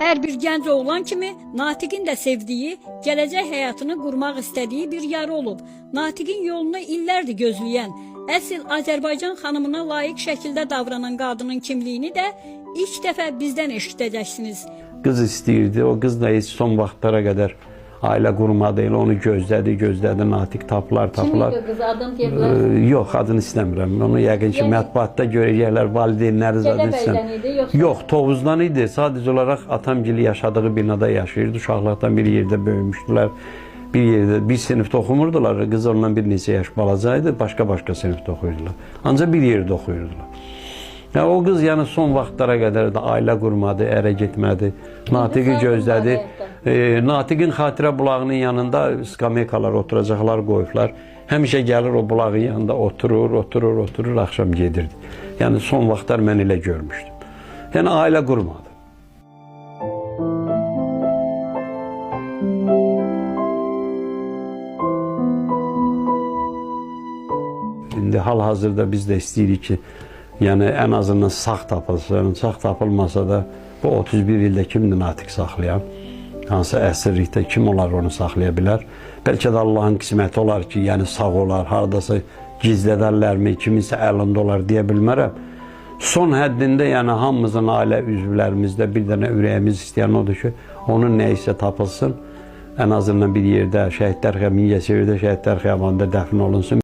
Hər bir gənc oğlan kimi Natiqin də sevdiyi, gələcək həyatını qurmaq istədiyi bir yarı olub. Natiqin yolunu illərdir gözləyən, əsl Azərbaycan xanımına layiq şəkildə davranan qadının kimliyini də ilk dəfə bizdən eşidəcəksiniz. Qız istəyirdi. O qız da heç son vaxtlara qədər ailə qurmadı. Elə onu gözlədi, gözlədi. Natiq tapılar, Kim tapılar. idi o qız? Adını deyə bilərsiniz? Yox, adını istəmirəm. Onu yəqin ki, Yəni- mətbuatda görəcəklər, valideynləri zaten Gədəbəydən istəmirəm. idi, yoxsa? Yox, Tovuzdan idi. Sadəcə olaraq atamgili yaşadığı binada yaşayırdı. Uşaqlıqdan bir yerdə böyümüşdülər. Bir yerdə, bir sinifdə oxumurdular. Qız ondan bir neçə yaş balaca idi. Başqa-başqa sinifdə oxuyurdular. Ancaq bir yerdə oxuyurdular. Ya o qız yəni son vaxtlara qədər də ailə qurmadı, ərə getmədi. Natiqi sağ gözlədi. olun, Natiqin xatirə bulağının yanında skameykalar, oturacaqlar qoyublar. Həmişə gəlir o bulağın yanında oturur, oturur, oturur, axşam gedirdi. Yəni son vaxtlar mən elə görmüşdüm. Yəni ailə qurmadı. İndi hal-hazırda biz də istəyirik ki, yəni ən azından sağ tapılsın. Sağ tapılmasa da bu 31 ildə kimdir Natiq saxlayan? Hansı əsirlikdə kim olar onu saxlaya bilər? Bəlkə də Allahın qisməti olar ki, yəni sağ olar, hardasa gizlədərlərmi, kiminsə əlində olar deyə bilmərəm. Son həddində yəni hamımızın ailə üzvlərimizdə bir dənə ürəyimiz istəyən odur ki, onun nə isə tapılsın. Ən azından bir yerdə Şəhidlər Mingəçevirdə Şəhidlər Xiyabanında dəfn olunsun.